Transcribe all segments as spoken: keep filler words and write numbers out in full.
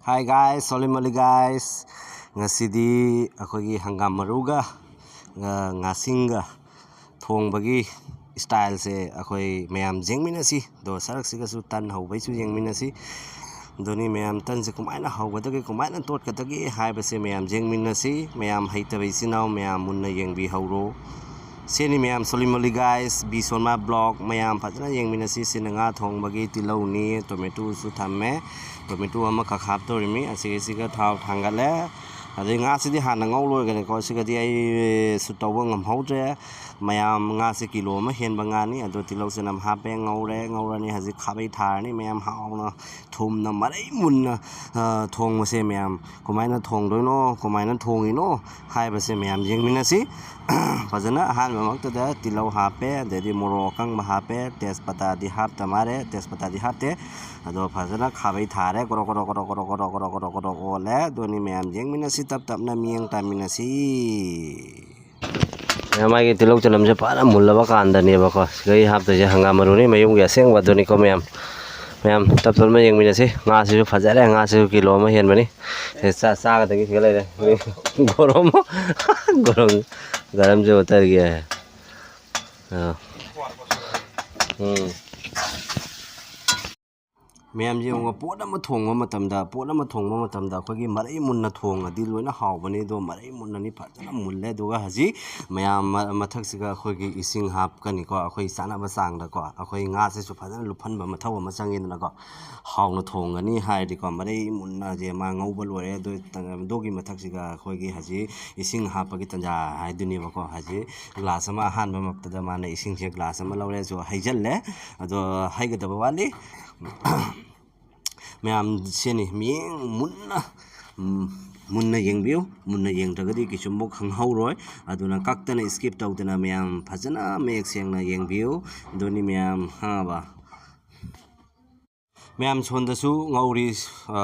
Hi guys, ꯁꯣꯂꯤꯃꯂꯤ guys꯫ ꯉꯁꯤꯗꯤ ꯑꯩꯈꯣꯏꯒꯤ ꯍꯪꯒꯥꯝ ꯃꯔꯨꯒ, ꯑ, ꯉꯥꯁꯤꯡꯒ ꯊꯣꯡꯕꯒꯤ styleꯁꯦ ꯑꯩꯈꯣꯏ ꯃꯌꯥꯝ ꯌꯦꯡꯃꯤꯟꯅꯁꯤ꯫ ꯑꯗꯣ ꯁꯔꯛꯁꯤꯒꯁꯨ ꯇꯟ ꯍꯧꯕꯩꯁꯨ ꯌꯦꯡꯃꯤꯟꯅꯁꯤ꯫ ꯑꯗꯨꯅꯤ ꯃꯌꯥꯝ, ꯇꯟꯁꯦ ꯀꯃꯥꯏꯅ ꯍꯧꯒꯗꯒꯦ, ꯀꯃꯥꯏꯅ ꯇꯣꯠꯀꯗꯒꯦ ꯍꯥꯏꯕꯁꯦ ꯃꯌꯥꯝ ꯌꯦꯡꯃꯤꯟꯅꯁꯤ꯫ ꯃꯌꯥꯝ ꯍꯩꯇꯕ ꯏꯆꯤꯟ ꯏꯅꯥꯎ ꯃꯌꯥꯝ ꯃꯨꯟꯅ ꯌꯦꯡꯕꯤꯍꯧꯔꯣ꯫ ꯁꯤꯅꯤ ꯃꯌꯥꯝ, ꯁꯣꯂꯤꯃꯂꯤ guys, ꯕꯤ ꯁꯣꯔꯃꯥ vlog꯫ ꯃꯌꯥꯝ ꯐꯖꯅ ꯌꯦꯡꯃꯤꯟꯅꯁꯤ꯫ ꯁꯤꯅ ꯉꯥ ꯊꯣꯡꯕꯒꯤ ꯇꯤꯜꯍꯧꯅꯤ, tomatoꯁꯨ ꯊꯝꯃꯦ꯫ Tomato ꯑꯃꯈꯛ ꯍꯥꯞꯇꯧꯔꯤꯃꯤ꯫ ꯑꯁꯤꯒꯤꯁꯤꯒ ꯊꯥꯎ ꯊꯥꯡꯒꯠꯂꯦ꯫ ꯑꯗꯩ ꯉꯥꯁꯤꯗꯤ ꯍꯥꯟꯅ ꯉꯧ ꯂꯣꯏꯈꯔꯦꯀꯣ꯫ ꯁꯤꯒꯗꯤ ꯑꯩ shoot ꯇꯧꯕ ꯉꯝꯍꯧꯗ꯭ꯔꯦ꯫ ꯃꯌꯥꯝ, ꯉꯥꯁꯦ ꯀꯤꯂꯣ ꯑꯃ ꯍꯦꯟꯕ ꯉꯥꯅꯤ꯫ ꯑꯗꯣ ꯇꯤꯜꯍꯧ ꯆꯅꯝ ꯍꯥꯞꯄꯦ, ꯉꯧꯔꯦ, ꯉꯧꯔꯅꯤ꯫ ꯍꯧꯖꯤꯛ ꯈꯥꯕꯩ ꯊꯥꯔꯅꯤ꯫ ꯃꯌꯥꯝ ꯍꯥꯎꯅ ꯊꯨꯝꯅ ꯃꯔꯩ ꯃꯨꯟꯅ, ꯑ, ꯊꯣꯡꯕꯁꯦ ꯃꯌꯥꯝ ꯀꯃꯥꯏꯅ ꯊꯣꯡꯗꯣꯏꯅꯣ, ꯀꯃꯥꯏꯅ ꯊꯣꯡꯉꯤꯅꯣ ꯍꯥꯏꯕꯁꯦ ꯃꯌꯥꯝ ꯌꯦꯡꯃꯤꯟꯅꯁꯤ꯫ ꯐꯖꯅ ꯑꯍꯥꯟꯕꯃꯛꯇꯗ ꯇꯤꯜꯍꯧ ꯍꯥꯞꯄꯦ, ꯑꯗꯩꯗꯤ ꯃꯣꯔꯣꯛ ꯑꯀꯪꯕ ꯍꯥꯞꯄꯦ, ꯇꯦꯖꯄꯇꯥꯗꯤ ꯍꯥꯞꯇ ꯃꯥꯜꯂꯦ, ꯇꯦꯖꯄꯇꯥꯗꯤ ꯍꯥꯞꯇꯦ꯫ ꯑꯗꯣ ꯐꯖꯅ ꯈꯥꯕꯩ ꯊꯥꯔꯦ, ꯀꯣꯔꯣ ꯀꯣꯔꯣ ꯀꯣꯔꯣ ꯀꯣꯔꯣ ꯀꯣꯔꯣ ꯀꯣꯔꯣ ꯀꯣꯔꯣ ꯀꯣꯔꯣ ꯑꯣꯜꯂꯦ꯫ ꯑꯗꯨꯅꯤ ꯃꯌꯥꯝ ꯌꯦꯡꯃꯤꯟꯅꯁꯤ, ꯇꯞ ꯇꯞꯅ ꯃꯤꯠꯌꯦꯡ ꯇꯥꯃꯤꯟꯅꯁꯤ꯫ ꯃꯌꯥꯝ, ꯃꯥꯒꯤ ꯇꯤꯜꯍꯧ ꯆꯅꯝꯁꯦ ꯐꯖꯅ ꯃꯨꯜꯂꯕ ꯀꯥꯟꯗꯅꯦꯕꯀꯣ ꯁꯤꯗꯩ ꯍꯥꯞꯇꯣꯏꯁꯦ ꯍꯪꯒꯥꯝ ꯃꯔꯨꯅꯤ, ꯃꯌꯨꯝꯒꯤ ꯑꯁꯦꯡꯕ ꯑꯗꯨꯅꯤꯀꯣ ꯃꯌꯥꯝ꯫ ꯃꯌꯥꯝ ꯇꯞ ꯇꯞꯅ ꯌꯦꯡꯃꯤꯟꯅꯁꯤ꯫ ꯉꯥꯁꯤꯁꯨ ꯐꯖꯔꯦ, ꯉꯥꯁꯤꯁꯨ ꯀꯤꯂꯣ ꯑꯃ ꯍꯦꯟꯕꯅꯤ꯫ ꯁꯦ, ꯆꯥ-, ꯆꯥꯒꯗꯒꯤ ꯁꯤꯒ ꯂꯩꯔꯦ꯫ ꯒꯣꯔꯝ, ꯒꯣꯔꯝ, ꯒꯔꯝꯁꯦ ꯎꯇꯔꯒꯦ꯫ ꯑꯥ꯫ ꯎꯝ꯫ ꯃꯌꯥꯝ ꯌꯦꯡꯉꯣ, ꯄꯣꯠ ꯑꯃ ꯊꯣꯡꯕ ꯃꯇꯝꯗ, ꯄꯣꯠ ꯑꯃ ꯊꯣꯡꯕ ꯃꯇꯝꯗ ꯑꯩꯈꯣꯏꯒꯤ ꯃꯔꯩ ꯃꯨꯟꯅ ꯊꯣꯡꯉꯗꯤ ꯂꯣꯏꯅ ꯍꯥꯎꯕꯅꯤ꯫ ꯑꯗꯣ ꯃꯔꯩ ꯃꯨꯟꯅꯅꯤ ꯐꯖꯅ ꯃꯨꯜꯂꯦ꯫ ꯑꯗꯨꯒ ꯍꯧꯖꯤꯛ ꯃꯌꯥꯝ ꯃ-, ꯃꯊꯛꯁꯤꯒ ꯑꯩꯈꯣꯏꯒꯤ ꯏꯁꯤꯡ ꯍꯥꯞꯀꯅꯤꯀꯣ, ꯑꯩꯈꯣꯏ ꯆꯥꯅꯕ ꯆꯥꯡꯗꯀꯣ꯫ ꯑꯩꯈꯣꯏ ꯉꯥꯁꯤꯁꯨ ꯐꯖꯅ ꯂꯨꯞꯍꯟꯕ ꯃꯊꯧ ꯑꯃ ꯆꯪꯉꯤꯗꯅꯀꯣ꯫ ꯍꯥꯎꯅ ꯊꯣꯡꯒꯅꯤ ꯍꯥꯏꯔꯗꯤꯀꯣ, ꯃꯔꯩ ꯃꯨꯟꯅꯁꯦ ꯃꯥ ꯉꯧꯕ ꯂꯣꯏꯔꯦ꯫ ꯑꯗꯨ, ꯑꯗꯨꯒꯤ ꯃꯊꯛꯁꯤꯒ ꯑꯩꯈꯣꯏꯒꯤ ꯍꯧꯖꯤꯛ ꯏꯁꯤꯡ ꯍꯥꯞꯄꯒꯤ ꯇꯥꯟꯖꯥ ꯍꯥꯏꯗꯨꯅꯦꯕꯀꯣ꯫ ꯍꯧꯖꯤꯛ glass ꯑꯃ, ꯑꯍꯥꯟꯕꯃꯛꯇꯗ ꯃꯥꯅ ꯏꯁꯤꯡꯁꯦ glass ꯑꯃ ꯂꯧꯔꯦ, ꯑꯗꯨ ꯍꯩꯖꯤꯜꯂꯦ꯫ ꯑꯗꯣ ꯍꯩꯒꯗꯕ ꯋꯥꯠꯂꯤ꯫ ꯃꯌꯥꯝ ꯁꯤꯅꯤ, ꯃꯤꯠꯌꯦꯡ ꯃꯨꯟꯅ, ꯎꯝ, ꯃꯨꯟꯅ ꯌꯦꯡꯕꯤꯌꯨ꯫ ꯃꯨꯟꯅ ꯌꯦꯡꯗ꯭ꯔꯒꯗꯤ ꯀꯩꯁꯨꯝꯕꯨ ꯈꯪꯍꯧꯔꯣꯏ꯫ ꯑꯗꯨꯅ ꯀꯛꯇꯅ skip ꯇꯧꯗꯅ ꯃꯌꯥꯝ ꯐꯖꯅ ꯃꯌꯦꯛ ꯁꯦꯡꯅ ꯌꯦꯡꯕꯤꯌꯨ꯫ ꯑꯗꯨꯅꯤ ꯃꯌꯥꯝ, ꯈꯪꯉꯕ? ꯃꯌꯥꯝ ꯁꯣꯝꯗꯁꯨ ꯉꯧꯔꯤ,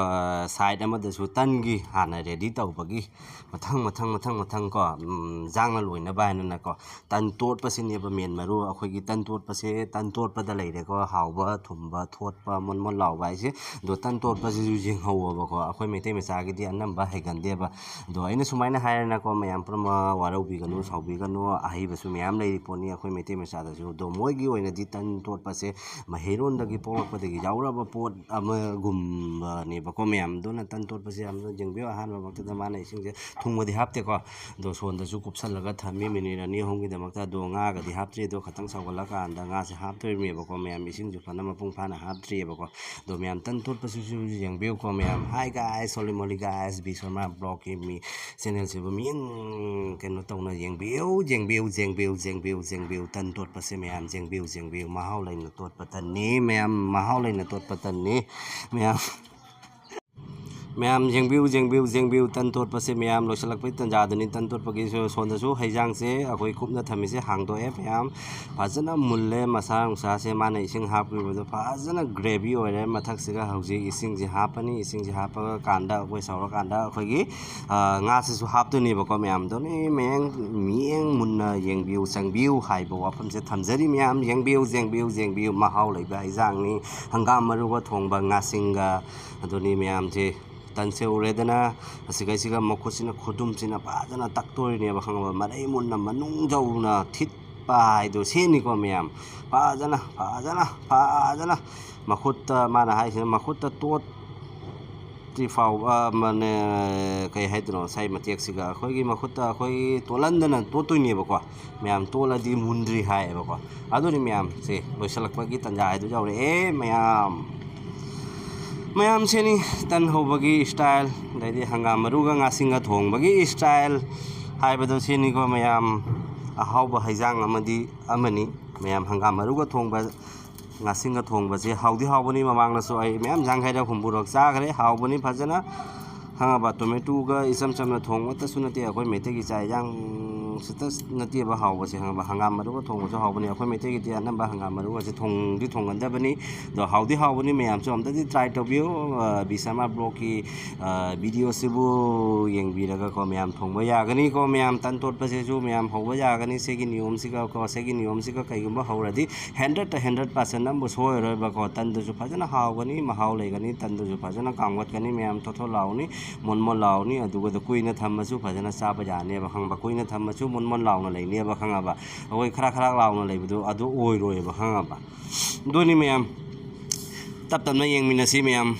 ꯁꯥꯏꯠ ꯑꯃꯗꯁꯨ ꯇꯟꯒꯤ ꯍꯥꯟꯅ ꯔꯦꯗꯤ ꯇꯧꯕꯒꯤ ꯃꯊꯪ ꯃꯊꯪ ꯃꯊꯪ ꯃꯊꯪ ꯀꯣ, ꯎꯝ, ꯏꯟꯖꯥꯡꯅ ꯂꯣꯏꯅꯕ ꯍꯥꯏꯅꯅꯀꯣ, ꯇꯟ ꯇꯣꯠꯄꯁꯤꯅꯦꯕ ꯃꯦꯟ ꯃꯔꯨ꯫ ꯑꯩꯈꯣꯏꯒꯤ ꯇꯟ ꯇꯣꯠꯄꯁꯦ, ꯇꯟ ꯇꯣꯠꯄꯗ ꯂꯩꯔꯦꯀꯣ, ꯍꯥꯎꯕ, ꯊꯨꯝꯕ, ꯊꯣꯠꯄ, ꯃꯣꯟ ꯃꯣꯟ ꯂꯥꯎꯕ ꯍꯥꯏꯁꯦ꯫ ꯑꯗꯣ ꯇꯟ ꯇꯣꯠꯄꯁꯤꯁꯨ ꯌꯦꯡꯍꯧꯋꯣꯕꯀꯣ, ꯑꯩꯈꯣꯏ ꯃꯩꯇꯩ ꯃꯆꯥꯒꯤꯗꯤ ꯑꯅꯝꯕ ꯍꯩꯒꯟꯗꯦꯕ꯫ ꯑꯗꯣ ꯑꯩꯅ ꯁꯨꯃꯥꯏꯅ ꯍꯥꯏꯔꯦꯅꯀꯣ, ꯃꯌꯥꯝ ꯄꯨꯝꯅꯃꯛ ꯋꯥꯔꯧꯕꯤꯒꯅꯨ, ꯁꯥꯎꯕꯤꯒꯅꯨ, ꯑꯍꯩꯕꯁꯨ ꯃꯌꯥꯝ ꯂꯩꯔꯤ ꯄꯣꯠꯅꯤ ꯑꯩꯈꯣꯏ ꯃꯩꯇꯩ ꯃꯆꯥꯗꯁꯨ꯫ ꯑꯗꯣ ꯃꯣꯏꯒꯤ ꯑꯣꯏꯅꯗꯤ ꯇꯟ ꯇꯣꯠꯄꯁꯦ ꯃꯍꯩꯔꯣꯟꯗꯒꯤ ꯄꯣꯛꯂꯛꯄꯗꯒꯤ ꯌꯥꯎꯔꯛꯑꯕ ꯄꯣꯠ ꯑꯃꯒꯨꯝꯕꯅꯦꯕꯀꯣ ꯃꯌꯥꯝ꯫ ꯑꯗꯨꯅ ꯇꯟ ꯇꯣꯠꯄꯁꯦ ꯌꯥꯝꯅ ꯌꯦꯡꯕꯤꯌꯨ, ꯑꯍꯥꯟꯕꯃꯛꯇꯗ ꯃꯥꯅ ꯏꯁꯤꯡꯁꯦ ꯊꯨꯝꯒꯗꯤ ꯍꯥꯞꯇꯦꯀꯣ, ꯑꯗꯣ ꯁꯣꯟꯗꯁꯨ ꯀꯨꯞꯁꯜꯂꯒ ꯊꯝꯃꯤ ꯃꯤꯅꯤꯠ ꯑꯅꯤ ꯑꯍꯨꯝꯒꯤꯗꯃꯛꯇ꯫ ꯑꯗꯣ ꯉꯥꯒꯗꯤ ꯍꯥꯞꯇ꯭ꯔꯤ, ꯑꯗꯣ ꯈꯇꯪ ꯁꯧꯒꯠꯂꯀꯥꯟꯗ ꯉꯥꯁꯦ ꯍꯥꯞꯇꯣꯔꯤꯕꯅꯦꯕꯀꯣ ꯃꯌꯥꯝ, ꯏꯁꯤꯡꯁꯨ ꯐꯅ ꯃꯄꯨꯡ ꯐꯥꯅ ꯍꯥꯞꯇ꯭ꯔꯤꯑꯕꯀꯣ꯫ ꯑꯗꯣ ꯃꯌꯥꯝ ꯇꯟ ꯇꯣꯠꯄꯁꯤꯁꯨ ꯌꯦꯡꯕꯤꯌꯨꯀꯣ ꯃꯌꯥꯝ꯫ Hi guys, holy moly guys, B Sharma vlog ꯒꯤ ꯃꯤ ꯆꯦꯅꯦꯜꯁꯤꯕꯨ ꯃꯤꯠꯌꯦꯡ ꯀꯩꯅꯣ ꯇꯧꯅ ꯌꯦꯡꯕꯤꯌꯨ, ꯌꯦꯡꯕꯤꯌꯨ, ꯌꯦꯡꯕꯤꯌꯨ, ꯌꯦꯡꯕꯤꯌꯨ, ꯌꯦꯡꯕꯤꯌꯨ꯫ ꯇꯟ ꯇꯣꯠꯄꯁꯦ ꯃꯌꯥꯝ ꯌꯦꯡꯕꯤꯌꯨ, ꯌꯦꯡꯕꯤꯌꯨ꯫ ꯃꯍꯥꯎ ꯂꯩꯅ ꯇꯣꯠꯄ ꯇꯟꯅꯤ ꯃꯌꯥꯝ, ꯃꯍꯥꯎ ꯂꯩꯅ ꯇꯣꯠꯄ ꯇꯟꯅꯤ ꯃꯌꯥꯝ꯫ ꯃꯌꯥꯝ ꯌꯦꯡꯕꯤꯌꯨ, ꯌꯦꯡꯕꯤꯌꯨ, ꯌꯦꯡꯕꯤꯌꯨ꯫ ꯇꯟ ꯇꯣꯠꯄꯁꯦ ꯃꯌꯥꯝ ꯂꯣꯏꯁꯤꯜꯂꯛꯄꯒꯤ ꯇꯟꯖꯥꯗꯨꯅꯤ꯫ ꯇꯟ ꯇꯣꯠꯄꯒꯤꯁꯨ ꯁꯣꯝꯗꯁꯨ ꯍꯩꯖꯥꯡꯁꯦ ꯑꯩꯈꯣꯏ ꯀꯨꯞꯅ ꯊꯝꯃꯤꯁꯦ ꯍꯥꯡꯗꯣꯛꯑꯦ ꯃꯌꯥꯝ꯫ ꯐꯖꯅ ꯃꯨꯜꯂꯦ ꯃꯁꯥ ꯅꯨꯡꯁꯥꯁꯦ꯫ ꯃꯥꯅ ꯏꯁꯤꯡ ꯍꯥꯞꯄꯤꯕꯗꯣ ꯐꯖꯅ gravy ꯑꯣꯏꯔꯦ꯫ ꯃꯊꯛꯁꯤꯒ ꯍꯧꯖꯤꯛ ꯏꯁꯤꯡꯁꯦ ꯍꯥꯞꯄꯅꯤ꯫ ꯏꯁꯤꯡꯁꯦ ꯍꯥꯞꯄꯒ ꯀꯥꯟꯗ ꯑꯩꯈꯣꯏ ꯁꯧꯔꯀꯥꯟꯗ ꯑꯩꯈꯣꯏꯒꯤ, ꯑ, ꯉꯥꯁꯤꯁꯨ ꯍꯥꯞꯇꯣꯏꯅꯦꯕꯀꯣ ꯃꯌꯥꯝ꯫ ꯑꯗꯨꯅꯤ ꯃꯌꯥꯝ, ꯃꯤꯠꯌꯦꯡ ꯃꯨꯟꯅ ꯌꯦꯡꯕꯤꯌꯨ, ꯆꯪꯕꯤꯌꯨ ꯍꯥꯏꯕ ꯋꯥꯐꯝꯁꯦ ꯊꯝꯖꯔꯤ ꯃꯌꯥꯝ꯫ ꯌꯦꯡꯕꯤꯌꯨ, ꯌꯦꯡꯕꯤꯌꯨ, ꯌꯦꯡꯕꯤꯌꯨ꯫ ꯃꯍꯥꯎ ꯂꯩꯕ ꯍꯩꯖꯥꯡꯅꯤ꯫ ꯍꯪꯒꯥꯝ ꯃꯔꯨꯒ ꯊꯣꯡꯕ ꯉꯥꯁꯤꯡꯒ꯫ ꯑꯗꯨꯅꯤ ꯃꯌꯥꯝꯁꯦ ꯇꯟꯁꯦ ꯎꯔꯦꯗꯅ, ꯑꯁꯤꯈꯩꯁꯤꯒ ꯃꯈꯨꯠꯁꯤꯅ, ꯈꯨꯗꯨꯝꯁꯤꯅ ꯐꯖꯅ ꯇꯛꯇꯣꯔꯤꯅꯦꯕ, ꯈꯪꯉꯕ? ꯃꯔꯩ ꯃꯨꯟꯅ ꯃꯅꯨꯡ ꯌꯧꯅ ꯊꯤꯠꯄ ꯍꯥꯏꯗꯣ ꯁꯤꯅꯤꯀꯣ ꯃꯌꯥꯝ꯫ ꯐꯖꯅ, ꯐꯖꯅ, ꯐꯖꯅ ꯃꯈꯨꯠꯇ, ꯃꯥꯅ ꯍꯥꯏꯁꯤꯅ ꯃꯈꯨꯠꯇ ꯇꯣꯠꯇ꯭ꯔꯤ ꯐꯥꯎꯕ, ꯃꯅꯦ, ꯀꯩ ꯍꯥꯏꯗꯣꯏꯅꯣ, ꯉꯁꯥꯏ ꯃꯇꯦꯛꯁꯤꯒ ꯑꯩꯈꯣꯏꯒꯤ ꯃꯈꯨꯠꯇ ꯑꯩꯈꯣꯏꯒꯤ ꯇꯣꯠꯍꯟꯗꯅ ꯇꯣꯠꯇꯣꯏꯅꯦꯕꯀꯣ꯫ ꯃꯌꯥꯝ ꯇꯣꯠꯂꯗꯤ ꯃꯨꯟꯗ꯭ꯔꯤ ꯍꯥꯏꯌꯦꯕꯀꯣ꯫ ꯑꯗꯨꯅꯤ ꯃꯌꯥꯝ, ꯁꯦ ꯂꯣꯏꯁꯤꯜꯂꯛꯄꯒꯤ ꯇꯟꯖꯥ ꯍꯥꯏꯗꯨ ꯌꯧꯔꯛꯑꯦ ꯃꯌꯥꯝ꯫ ꯃꯌꯥꯝ ꯁꯤꯅꯤ ꯇꯟ ꯍꯧꯕꯒꯤ style, ꯑꯗꯩꯗꯤ ꯍꯪꯒꯥꯝ ꯃꯔꯨꯒ ꯉꯥꯁꯤꯡꯒ ꯊꯣꯡꯕꯒꯤ style ꯍꯥꯏꯕꯗꯣ ꯁꯤꯅꯤꯀꯣ ꯃꯌꯥꯝ꯫ ꯑꯍꯥꯎꯕ ꯍꯩꯖꯥꯡ ꯑꯃꯗꯤ ꯑꯃꯅꯤ ꯃꯌꯥꯝ꯫ ꯍꯪꯒꯥꯝ ꯃꯔꯨꯒ ꯊꯣꯡꯕ, ꯉꯥꯁꯤꯡꯒ ꯊꯣꯡꯕꯁꯦ ꯍꯥꯎꯗꯤ ꯍꯥꯎꯕꯅꯤ꯫ ꯃꯃꯥꯡꯗꯁꯨ ꯑꯩ ꯃꯌꯥꯝ ꯌꯥꯡꯈꯩꯔꯛ ꯍꯨꯝꯐꯨꯔꯛ ꯆꯥꯈ꯭ꯔꯦ, ꯍꯥꯎꯕꯅꯤ ꯐꯖꯅ꯫ ꯈꯪꯉꯕ? ꯇꯣꯃꯦꯇꯣꯒ ꯏꯆꯝ ꯆꯝꯅ ꯊꯣꯡꯕꯇꯁꯨ ꯅꯠꯇꯦ, ꯑꯩꯈꯣꯏ ꯃꯩꯇꯩꯒꯤ ꯆꯥꯛ ꯏꯟꯖꯥꯡ ꯈꯛꯇ ꯅꯠꯇꯦꯕ ꯍꯥꯎꯕꯁꯦ, ꯈꯪꯉꯕ? ꯍꯪꯒꯥꯝ ꯃꯔꯨꯒ ꯊꯣꯡꯕꯁꯨ ꯍꯥꯎꯕꯅꯤ꯫ ꯑꯩꯈꯣꯏ ꯃꯩꯇꯩꯒꯤꯗꯤ ꯑꯅꯝꯕ ꯍꯪꯒꯥꯝ ꯃꯔꯨꯒꯁꯦ ꯊꯣꯡꯗꯤ ꯊꯣꯡꯒꯟꯗꯕꯅꯤ, ꯑꯗꯣ ꯍꯥꯎꯗꯤ ꯍꯥꯎꯕꯅꯤ꯫ ꯃꯌꯥꯝꯁꯨ ꯑꯝꯇꯗꯤ try ꯇꯧꯕꯤꯌꯨ꯫ ꯑ, ꯕꯤꯁꯥꯃꯥ ꯕ꯭ꯂꯣꯛꯀꯤ, ꯑ, videoꯁꯤꯕꯨ ꯌꯦꯡꯕꯤꯔꯒꯀꯣ, ꯃꯌꯥꯝ ꯊꯣꯡꯕ ꯌꯥꯒꯅꯤꯀꯣ꯫ ꯃꯌꯥꯝ ꯇꯟ ꯇꯣꯠꯄꯁꯤꯁꯨ ꯃꯌꯥꯝ ꯍꯧꯕ ꯌꯥꯒꯅꯤ꯫ ꯁꯤꯒꯤ ꯅꯤꯌꯣꯝꯁꯤꯒꯀꯣ, ꯁꯤꯒꯤ ꯅꯤꯌꯣꯝꯁꯤꯒ ꯀꯩꯒꯨꯝꯕ ꯍꯧꯔꯗꯤ hundredꯇ hundred percent ꯑꯃꯕꯨ ꯁꯣꯏꯔꯣꯏꯕꯀꯣ꯫ ꯇꯟꯗꯨꯁꯨ ꯐꯖꯅ ꯍꯥꯎꯒꯅꯤ, ꯃꯍꯥꯎ ꯂꯩꯒꯅꯤ꯫ ꯇꯟꯗꯨꯁꯨ ꯐꯖꯅ ꯀꯥꯝꯒꯠꯀꯅꯤ ꯃꯌꯥꯝ, ꯊꯣꯠ ꯊꯣꯠ ꯂꯥꯎꯅꯤ, ꯃꯣꯟ ꯃꯣꯟ ꯂꯥꯎꯅꯤ꯫ ꯑꯗꯨꯒ ꯀꯨꯏꯅ ꯊꯝꯃꯁꯨ ꯐꯖꯅ ꯆꯥꯕ ꯌꯥꯅꯦꯕ, ꯈꯪꯕ? ꯀꯨꯏꯅ ꯊꯝꯃꯁꯨ ꯃꯣꯟ ꯃꯣꯟ ꯂꯥꯎꯅ ꯂꯩꯅꯦꯕ, ꯈꯪꯉꯕ? ꯑꯩꯈꯣꯏ ꯈꯔ ꯈꯔ ꯂꯥꯎꯅ ꯂꯩꯕꯗꯣ ꯑꯗꯨ ꯑꯣꯏꯔꯣꯏꯕ, ꯈꯪꯉꯕ? ꯑꯗꯨꯅꯤ ꯃꯌꯥꯝ, ꯇꯞ ꯇꯞꯅ ꯌꯦꯡꯃꯤꯟꯅꯁꯤ ꯃꯌꯥꯝ꯫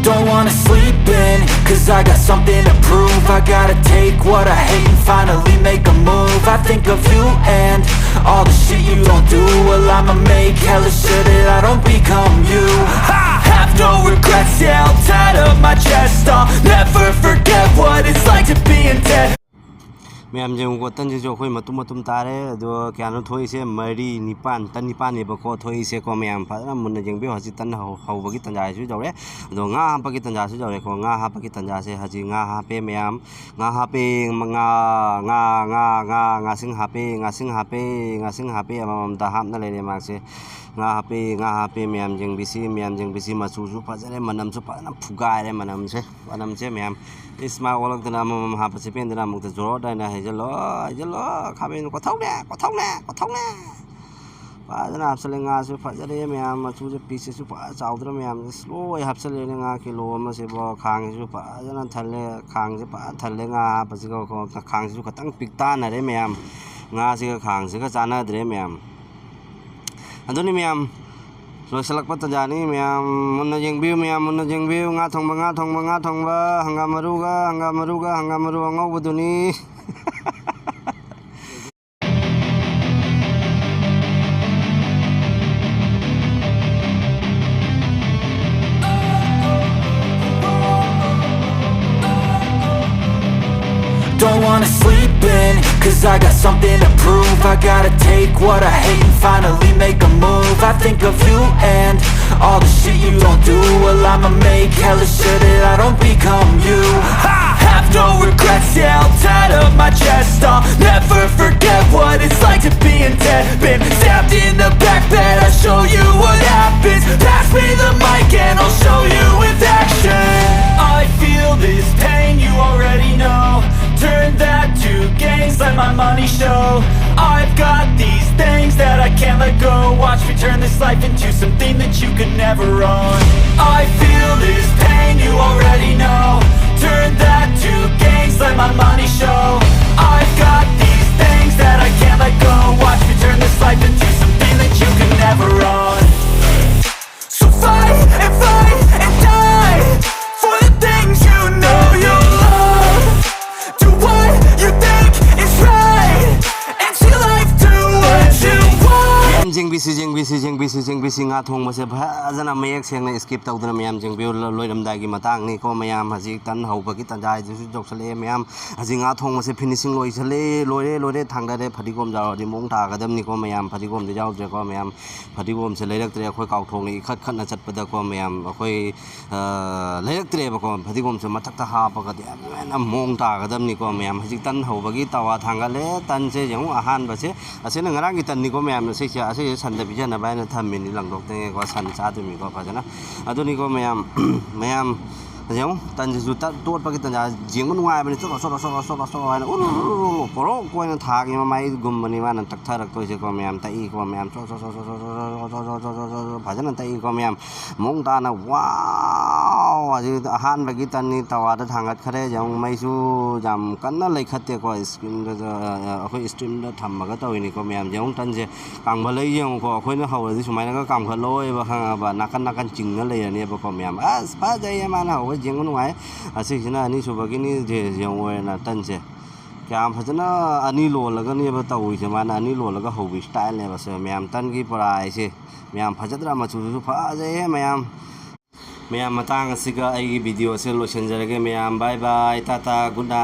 Don't wanna sleep in, cause I got something to prove. I gotta take what I hate and finally make a move. I think of you and all the shit you don't do. Well, I'ma make hella sure that I don't become you. I have no regrets, yeah, I'll tie up my chest. I'll never forget what it's like to be in debt. ꯃꯌꯥꯝ ꯌꯦꯡꯉꯨꯀꯣ, ꯇꯟꯁꯤꯁꯨ ꯑꯩꯈꯣꯏ ꯃꯇꯨꯝ ꯃꯇꯨꯝ ꯇꯥꯔꯦ꯫ ꯑꯗꯣ ꯀꯌꯥꯅꯣ ꯊꯣꯛꯏꯁꯦ? ꯃꯔꯤ, ꯅꯤꯄꯥꯟ, ꯇꯟ ꯅꯤꯄꯥꯟꯅꯦꯕꯀꯣ ꯊꯣꯛꯏꯁꯦꯀꯣ꯫ ꯃꯌꯥꯝ ꯐꯖꯅ ꯃꯨꯟꯅ ꯌꯦꯡꯕꯤꯌꯨ꯫ ꯍꯧꯖꯤꯛ ꯇꯟ ꯍꯧ-, ꯍꯧꯕꯒꯤ ꯇꯟꯖꯥꯁꯤꯁꯨ ꯌꯧꯔꯦ꯫ ꯑꯗꯣ ꯉꯥ ꯍꯥꯞꯄꯒꯤ ꯇꯟꯖꯥꯁꯨ ꯌꯧꯔꯦꯀꯣ꯫ ꯉꯥ ꯍꯥꯞꯄꯒꯤ ꯇꯟꯖꯥꯁꯦ ꯍꯧꯖꯤꯛ ꯉꯥ ꯍꯥꯞꯄꯦ ꯃꯌꯥꯝ꯫ ꯉꯥ ꯍꯥꯞꯄꯦ, ꯉꯥ, ꯉꯥ, ꯉꯥ, ꯉꯥꯁꯤꯡ ꯍꯥꯞꯄꯦ, ꯉꯥꯁꯤꯡ ꯍꯥꯞꯄꯦ, ꯉꯥꯁꯤꯡ ꯍꯥꯞꯄꯦ꯫ ꯑꯃꯃꯝꯇ ꯍꯥꯞꯅ ꯂꯩꯔꯦ ꯃꯥꯁꯦ꯫ ꯉꯥ ꯍꯥꯞꯄꯦ, ꯉꯥ ꯍꯥꯞꯄꯦ, ꯃꯌꯥꯝ ꯌꯦꯡꯕꯤꯁꯤ, ꯃꯌꯥꯝ ꯌꯦꯡꯕꯤꯁꯤ꯫ ꯃꯆꯨꯁꯨ ꯐꯖꯔꯦ, ꯃꯅꯝꯁꯨ ꯐꯖꯅ ꯐꯨꯒꯥꯏꯔꯦ ꯃꯅꯝꯁꯦ, ꯃꯅꯝꯁꯦ ꯃꯌꯥꯝ꯫ ꯏꯁ, ꯃꯥ ꯑꯣꯜꯂꯛꯇꯅ ꯑꯃꯃꯝ ꯍꯥꯞꯄꯁꯦ ꯄꯦꯟꯗꯅ ꯑꯃꯨꯛꯇ ꯖꯣꯔꯣꯠ ꯍꯥꯏꯅ ꯍꯩꯖꯜꯂꯣ, ꯍꯩꯖꯜꯂꯣ꯫ ꯈꯥꯃꯦꯟ ꯀꯣꯊꯧꯅꯦ, ꯀꯣꯊꯧꯅꯦ, ꯀꯣꯊꯧꯅꯦ꯫ ꯐꯖꯅ ꯍꯥꯞꯆꯜꯂꯦ꯫ ꯉꯥꯁꯨ ꯐꯖꯔꯦ ꯃꯌꯥꯝ, ꯃꯆꯨꯁꯦ ꯄꯤꯁꯁꯤꯁꯨ ꯐꯖ ꯆꯥꯎꯗ꯭ꯔꯦ ꯃꯌꯥꯝ꯫ ꯏꯁ, ꯂꯣꯏ ꯍꯥꯞꯆꯜꯂꯦꯅꯦ ꯉꯥ ꯀꯤꯂꯣ ꯑꯃꯁꯤꯕꯣ꯫ ꯈꯥꯡꯁꯤꯁꯨ ꯐꯖꯅ ꯊꯜꯂꯦ, ꯈꯥꯡꯁꯦ ꯐꯖꯅ ꯊꯜꯂꯦ ꯉꯥ ꯍꯥꯞꯄꯁꯤꯒꯀꯣ꯫ ꯈꯥꯡꯁꯤꯁꯨ ꯈꯤꯇꯪ ꯄꯤꯛ ꯇꯥꯟꯅꯔꯦ ꯃꯌꯥꯝ꯫ ꯉꯥꯁꯤꯒ ꯈꯥꯡꯁꯤꯒ ꯆꯥꯟꯅꯗ꯭ꯔꯦ ꯃꯌꯥꯝ꯫ ꯑꯗꯨꯅꯤ ꯃꯌꯥꯝ, ꯂꯣꯏꯁꯤꯜꯂꯛꯄ ꯇꯥꯟꯖꯥꯅꯤ ꯃꯌꯥꯝ꯫ ꯃꯨꯟꯅ ꯌꯦꯡꯕꯤꯌꯨ ꯃꯌꯥꯝ, ꯃꯨꯟꯅ ꯌꯦꯡꯕꯤꯌꯨ꯫ ꯉꯥ ꯊꯣꯡꯕ, ꯉꯥ ꯊꯣꯡꯕ, ꯉꯥ ꯊꯣꯡꯕ꯫ ꯍꯪꯒꯥꯝ ꯃꯔꯨꯒ, ꯍꯪꯒꯥꯝ ꯃꯔꯨꯒ, ꯍꯪꯒꯥꯝ ꯃꯔꯨ ꯑꯉꯧꯕꯗꯨꯅꯤ꯫ Don't wanna sleep in, Cause I got something to prove. I gotta take what I hate and finally make a move. I think of you and all the shit you don't do. Well, I'ma make hella sure that I don't become you. I have no regrets, yeah, I'll tie up my chest. I'll never forget what it's like to be in debt. Been stabbed in the back bed, I'll show you what happens. Pass me the mic and I'll show you with action. I feel this pain, you already know. Turn that to gains, let my money show. I've got these things that I can't let go. Watch me turn this life into something that you could never own. I feel this pain, you already know. Turn that to gains, let my money show. I've got these things that I can't let go. Watch me turn this life into something that you can never own. So fight and fight and die for the things you know you love. Do what you think is right and see life through what you want. ꯌꯦꯡꯕꯤꯁꯤ, ꯌꯦꯡꯕꯤꯁꯤ, ꯌꯦꯡꯕꯤꯁꯤ, ꯌꯦꯡꯕꯤꯁꯤ꯫ ꯉꯥ ꯊꯣꯡꯕꯁꯦ ꯐꯖꯅ ꯃꯌꯦꯛ ꯁꯦꯡꯅ skip ꯇꯧꯗꯅ ꯃꯌꯥꯝ ꯌꯦꯡꯕꯤꯌꯨ꯫ ꯂꯣ-, ꯂꯣꯏꯔꯝꯗꯥꯏꯒꯤ ꯃꯇꯥꯡꯅꯤꯀꯣ ꯃꯌꯥꯝ꯫ ꯍꯧꯖꯤꯛ ꯇꯟ ꯍꯧꯕꯒꯤ ꯇꯥꯟꯖꯥ ꯍꯥꯏꯗꯨꯁꯨ ꯌꯧꯁꯜꯂꯛꯑꯦ ꯃꯌꯥꯝ꯫ ꯍꯧꯖꯤꯛ ꯉꯥ ꯊꯣꯡꯕꯁꯦ finishing ꯂꯣꯏꯁꯜꯂꯦ, ꯂꯣꯏꯔꯦ, ꯂꯣꯏꯔꯦ꯫ ꯊꯥꯡꯗꯔꯦ꯫ ꯐꯗꯤꯒꯣꯝ ꯌꯥꯎꯔꯗꯤ ꯃꯑꯣꯡ ꯇꯥꯒꯗꯕꯅꯤꯀꯣ ꯃꯌꯥꯝ꯫ ꯐꯗꯤꯒꯣꯝꯗꯤ ꯌꯥꯎꯗ꯭ꯔꯦꯀꯣ ꯃꯌꯥꯝ꯫ ꯐꯗꯤꯒꯣꯝꯁꯦ ꯂꯩꯔꯛꯇ꯭ꯔꯦ꯫ ꯑꯩꯈꯣꯏ ꯀꯥꯎꯊꯣꯡꯅ ꯏꯈꯠ ꯈꯠꯅ ꯆꯠꯄꯗꯀꯣ ꯃꯌꯥꯝ, ꯑꯩꯈꯣꯏ, ꯑ, ꯂꯩꯔꯛꯇ꯭ꯔꯦꯕꯀꯣ꯫ ꯐꯗꯤꯒꯣꯝꯁꯦ ꯃꯊꯛꯇ ꯍꯥꯞꯄꯒꯗꯤ ꯌꯥꯝ ꯍꯦꯟꯅ ꯃꯑꯣꯡ ꯇꯥꯒꯗꯕꯅꯤꯀꯣ ꯃꯌꯥꯝ꯫ ꯍꯧꯖꯤꯛ ꯇꯟ ꯍꯧꯕꯒꯤ ꯇꯋꯥ ꯊꯥꯡꯒꯠꯂꯦ꯫ ꯇꯟꯁꯦ ꯌꯦꯡꯉꯨ, ꯑꯍꯥꯟꯕꯁꯦ꯫ ꯑꯁꯤꯅ ꯉꯔꯥꯡꯒꯤ ꯇꯟꯅꯤꯀꯣ ꯃꯌꯥꯝ꯫ ꯑꯁꯤꯁꯦ, ꯑꯁꯤꯁꯦ ꯁꯟꯗ ꯄꯤꯖꯅꯕ ꯍꯥꯏꯅ ꯊꯝꯃꯤꯅꯤ, ꯂꯪꯊꯣꯛꯇ꯭ꯔꯤꯉꯩꯀꯣ꯫ ꯁꯟ ꯆꯥꯗꯣꯏꯅꯤꯀꯣ ꯐꯖꯅ꯫ ꯑꯗꯨꯅꯤꯀꯣ ꯃꯌꯥꯝ, ꯃꯌꯥꯝ ꯌꯦꯡꯉꯨ, ꯇꯟꯁꯤꯁꯨ ꯇꯠ-, ꯇꯣꯠꯄꯒꯤ ꯇꯟꯖꯥ꯫ ꯌꯦꯡꯕ ꯅꯨꯡꯉꯥꯏꯕꯅꯤ꯫ ꯆꯣꯔꯣ, ꯆꯣꯔꯣ, ꯆꯣꯔꯣ, ꯆꯣꯔꯣ, ꯆꯣꯔꯣ ꯍꯥꯏꯅ ꯎꯔꯨ, ꯎꯔꯨ, ꯎꯔꯨ, ꯎꯔꯨ, ꯄꯣꯔꯣꯛ ꯑꯣꯏꯅ ꯊꯥꯒꯤ ꯃꯃꯥꯏꯒꯨꯝꯕꯅꯤ ꯃꯥꯅ ꯇꯛꯊꯔꯛꯇꯣꯏꯁꯦꯀꯣ ꯃꯌꯥꯝ꯫ ꯇꯛꯏꯀꯣ ꯃꯌꯥꯝ꯫ ꯆꯣ, ꯆꯣ, ꯆꯣ, ꯆꯣ, ꯆꯣ, ꯆꯣ, ꯆꯣ, ꯆꯣ, ꯆꯣ, ꯆꯣ, ꯆꯣ, ꯆꯣ, ꯐꯖꯅ ꯇꯛꯏꯀꯣ ꯃꯌꯥꯝ꯫ ꯃꯑꯣꯡ ꯇꯥꯅ꯫ ꯋꯥꯎ! ꯑꯁꯤ ꯑꯍꯥꯟꯕꯒꯤ ꯇꯟꯅꯤ, ꯇꯋꯥꯗ ꯊꯥꯡꯒꯠꯈ꯭ꯔꯦ꯫ ꯌꯦꯡꯉꯨ, ꯃꯩꯁꯨ ꯌꯥꯝ ꯀꯟꯅ ꯂꯩꯈꯠꯇꯦꯀꯣ꯫ Screenꯗ, ꯑ, ꯑ, ꯑꯩꯈꯣꯏ steamꯗ ꯊꯝꯃꯒ ꯇꯧꯔꯤꯅꯤꯀꯣ ꯃꯌꯥꯝ꯫ ꯌꯦꯡꯉꯨ, ꯇꯟꯁꯦ ꯀꯥꯝꯒꯠꯂꯛꯏ ꯌꯦꯡꯉꯨꯀꯣ꯫ ꯑꯩꯈꯣꯏꯅ ꯍꯧꯔꯗꯤ ꯁꯨꯃꯥꯏꯅꯒ ꯀꯥꯝꯒꯠꯂꯛꯑꯣꯏꯕ, ꯈꯪꯉꯕ? ꯅꯥꯀꯟ ꯅꯥꯀꯟ ꯆꯤꯡꯉ ꯂꯩꯔꯅꯦꯕꯀꯣ ꯃꯌꯥꯝ꯫ ꯑꯁ, ꯐꯖꯩꯌꯦ ꯃꯥꯅ ꯍꯧꯕ, ꯌꯦꯡꯕ ꯅꯨꯡꯉꯥꯏ꯫ ꯑꯁꯤꯁꯤꯅ ꯑꯅꯤꯁꯨꯕꯒꯤꯅꯤ, ꯌꯦꯡꯉꯨ ꯑꯣꯏꯅ ꯇꯟꯁꯦ꯫ ꯀꯌꯥꯝ ꯐꯖꯅ ꯑꯅꯤ ꯂꯣꯜꯂꯒꯅꯦꯕ ꯇꯧꯔꯤꯁꯦ꯫ ꯃꯥꯅ ꯑꯅꯤ ꯂꯣꯜꯂꯒ ꯍꯧꯕ styleꯅꯦꯕ ꯁꯦ ꯃꯌꯥꯝ꯫ ꯇꯟꯒꯤ ꯄꯨꯔꯥ ꯍꯥꯏꯁꯦ ꯃꯌꯥꯝ꯫ ꯐꯖꯗ꯭ꯔꯥ? ꯃꯆꯨꯗꯨꯁꯨ ꯐꯖꯩꯍꯦ ꯃꯌꯥꯝ꯫ ꯃꯌꯥꯝ, ꯃꯇꯥꯡ ꯑꯁꯤꯒ ꯑꯩꯒꯤ videoꯁꯦ ꯂꯣꯏꯁꯤꯟꯖꯔꯒꯦ ꯃꯌꯥꯝ꯫ Bye bye, Tata, good night꯫